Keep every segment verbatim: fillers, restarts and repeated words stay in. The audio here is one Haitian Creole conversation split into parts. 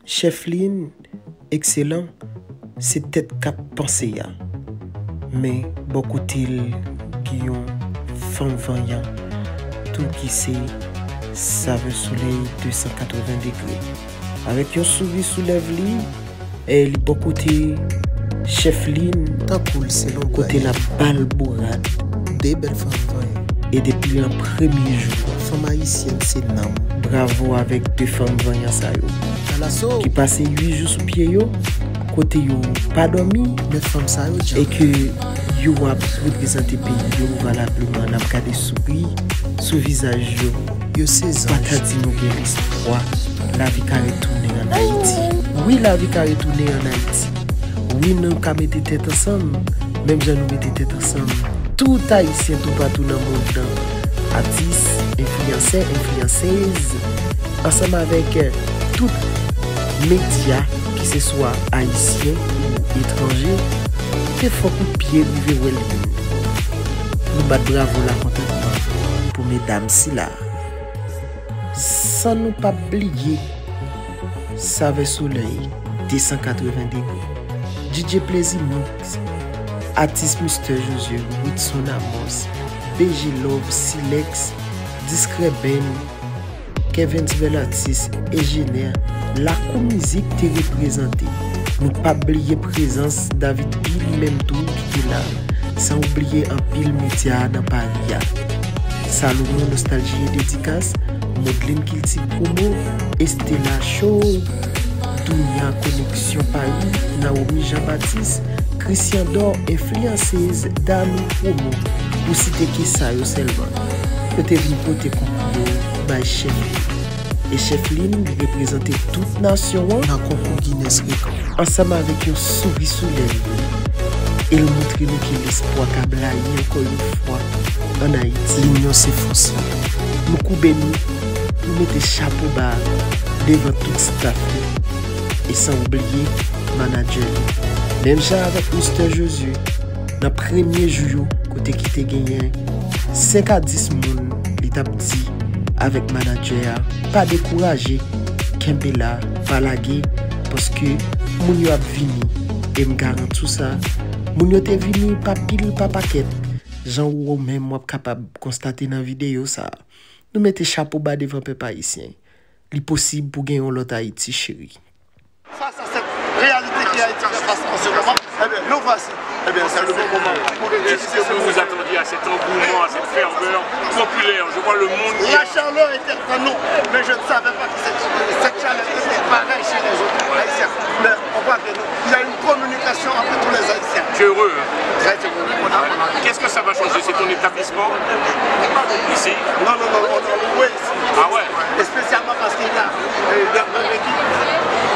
Chèf liy, ekselan, se tèt k ap panse a. Men, bò kote l, gen yon fanm vanyan tou ki se Savè Solèy de san katreven degre. Avèk yon souri sou lèv li, e li bò kote chèf liy, tankou l se lonbray, kote l ap ba l bourad. De bèl fanm vanyan. E depi nan premye jou, fanm ayisyèn se nanm. Bravo avèk de fanm vanyan sa yo. Ki pase uit jou sou pye yo, kote yo pa dòmi, men fanm sa yo e djanm, ke yo ap reprezante peyi yo valableman. N ap gade souri sou vizaj yo. Yo se zanj. Patadi, nou gen lespwa. Lavi ka retounen ann Ayiti. Wi, lavi ka retounen ann Ayiti. Wi, nou ka mete tèt ansanm, menm jan nou mete tèt ansanm tout Ayisyen toupatou nan mond lan, atis, enfliyansè, enfliyansèz, ansanm avèk, eh, tout medya, ki se swa ayisyen ou etranje, te fè kout pye rive wè l vin. Nou bat bravo lakontantman pou medam sila. San nou p ap bliye Savè Solèy, de san katreven degre, D J Plezi Mix, atis Mister Josué, Witson Amos, B G Love, Silex, Diskrè Band, Kevens Bèl Atis, Ejenè, Lakou Mizik te reprezante. Nou p ap bliye prezans David P li menm tou ki te la, san oubliye anpil medya nan Pari a. Salomon Nostalji e Dedikas, Modlin Kilti Pwomo, Estela Show, Dounia Koneksyon Pari, Naomi Jean Baptiste, Christian Dor, enfliyansèz, Dami Pwomo, pou site ke sa yo sèlman. Yo te vin pote konkou yo bay chèf liy. E chèf liy li reprezante tout nasyon an nan konkou Guinness Record. Ansanm avèk yon souri sou lèv li, e l montre nou ke lespwa ka blayi ankò yon fwa ann Ayiti. Linyon se fòs la. Nou koube nou, nou mete chapo ba devan tout staff li, e san oubliye manadjè li. Menm jan avèk Mister Josué, nan premye jou yo, kote ki te genyen senk a dis moun, li t ap di avèk manadjè a, pa dekouraje, kenbe la, pa lage, paske moun yo ap vini. E m garanti w sa, moun yo te vini pa pil, pa pakèt, jan ou menm w ap kapab konstate nan videyo sa a. Nou mete chapo ba devan pèp ayisyen. Li posib pou gen yon lòt Ayiti cheri. Face à cette réalité qui Haïti fait face en ce moment, eh bien, nous voici. Eh bien, c'est le bon moment pour nous décider ce que vous vous attendiez à cet engouement, à cette ferveur populaire. Je vois le monde qui... La chaleur était en nous, mais je ne savais pas que cette, cette chaleur était pareille chez les autres Haïtiens. Mais on voit que nous, il y a une communication entre tous les Haïtiens. Tu es heureux, hein ? Très heureux. Qu'est-ce que ça va changer ? C'est ton établissement ici ? Non, non, non, on, on louait ici. Ah ouais ? Et spécialement parce qu'il y a, euh, il y a une équipe.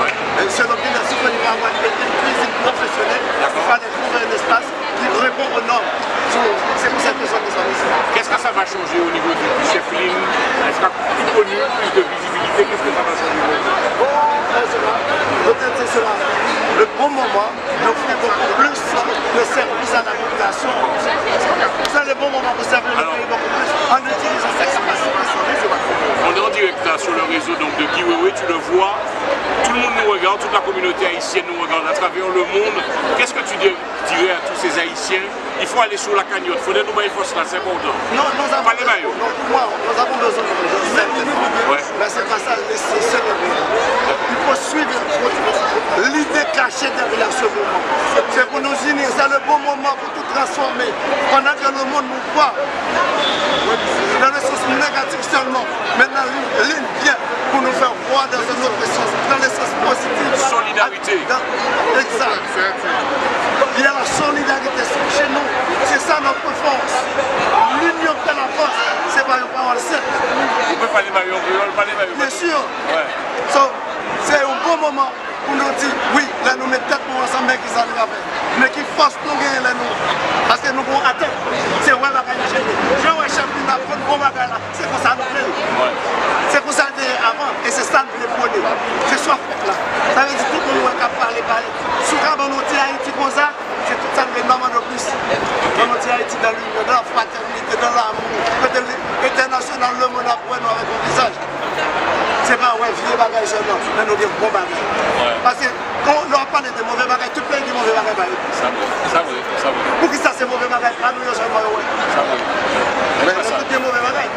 Ouais. Euh, selon qui la souffre, il va avoir une équipe cuisine professionnelle. D'accord. Il fallait trouver un espace qui répond aux normes. So, c'est pour cette raison que nous sommes ici. Qu'est-ce que ça va changer au niveau du, du chef ligne ? Est-ce qu'il y a plus connu, plus de visibilité ? Qu'est-ce que ça va changer ? Bon, euh, cela, peut-être c'est cela. Le bon moment d'offrir beaucoup plus de services à la population. C'est le bon moment pour servir le pays beaucoup plus en utilisant cette capacité. On est en direct là sur le réseau donc de Guy Wewe, tu le vois, tout le monde nous regarde, toute la communauté haïtienne nous regarde à travers le monde. Qu'est-ce que tu di- dirais à tous ces Haïtiens ? Il faut aller sur la cagnotte, fodre nou bay fòs la, c'est important. Non, nous avons besoin, non, pour moi, nous avons besoin de cette... Ouais. Mais c'est pas ça, c'est, c'est le... Il faut suivre l'idée cachée derrière ce mouvement. C'est pour nous unir, c'est le bon moment pour tout transformer. Pendant que le monde nous voit dans le sens négatif seulement, maintenant, l'une vient pour nous faire voir dans un autre sens, dans le sens positif. Solidarité. Dans... Exact. Il y a la solidarité chez nous. C'est ça notre force. L'union fait la force. C'est pas une parole simple. Ou pé palé ba yo an kréyòl, palé ba yo. Bien sûr. Ouais. So, c'est un bon moment pou nou di, wi, lè nou met tèt nou ansanm, men ki sa nou ka fè. Men ki fòs nou genyen lè nou, paske nou gon atèt. Se wè bagay yo chanje. Jan wè chèf li ap fè bon bagay la, se konsa nou vle l. Se konsa l te ye avan, e se sa n vle pwone. Se sa fèt la. Sa vle di tout moun wè k ap pale, pale. Si w ka ban nou ti Ayiti konsa, se tout sa n E n pa mande plis. Nan nou ti Ayiti, dans l'union, dans la fraternité, dans l'amour, kote li entènasyonal, lemonn ap wè nou avèk yon vizaj. Se pa wè vye bagay sèlman, men nou gen bon bagay. Paske kon lè w ap pale de move bagay, tout peyi gen move bagay pa yo. Sa vre, sa vre, sa vre. Poukisa se move bagay pa nou yo sèlman yo wè? Sa vre. Men nou tout gen move bagay.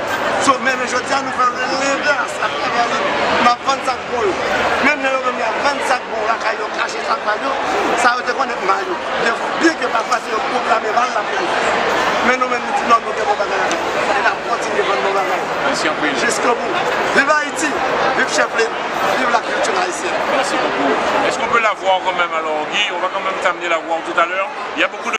So, men jodi a nou fè lenvès atravè li. N ap vann sa k bon yo. Menm lè yo menm y ap vann sa k bon lakay yo, kache sa k mal yo, sa yo te konnen mal yo. Byen ke pafwa se yo k pwoklame mal la pou nou. Men nou menm nou di non, nou gen bon bagay la. E n ap kontinye vann bon bagay. Mèsi anpil. Jiskobou. Viv Ayiti, viv Chèf Lin, viv lakilti ayisyèn. Merci beaucoup. Est-ce qu'on peut la voir quand même alors, Guy? On va quand même t'amener la voir tout à l'heure. Il y a beaucoup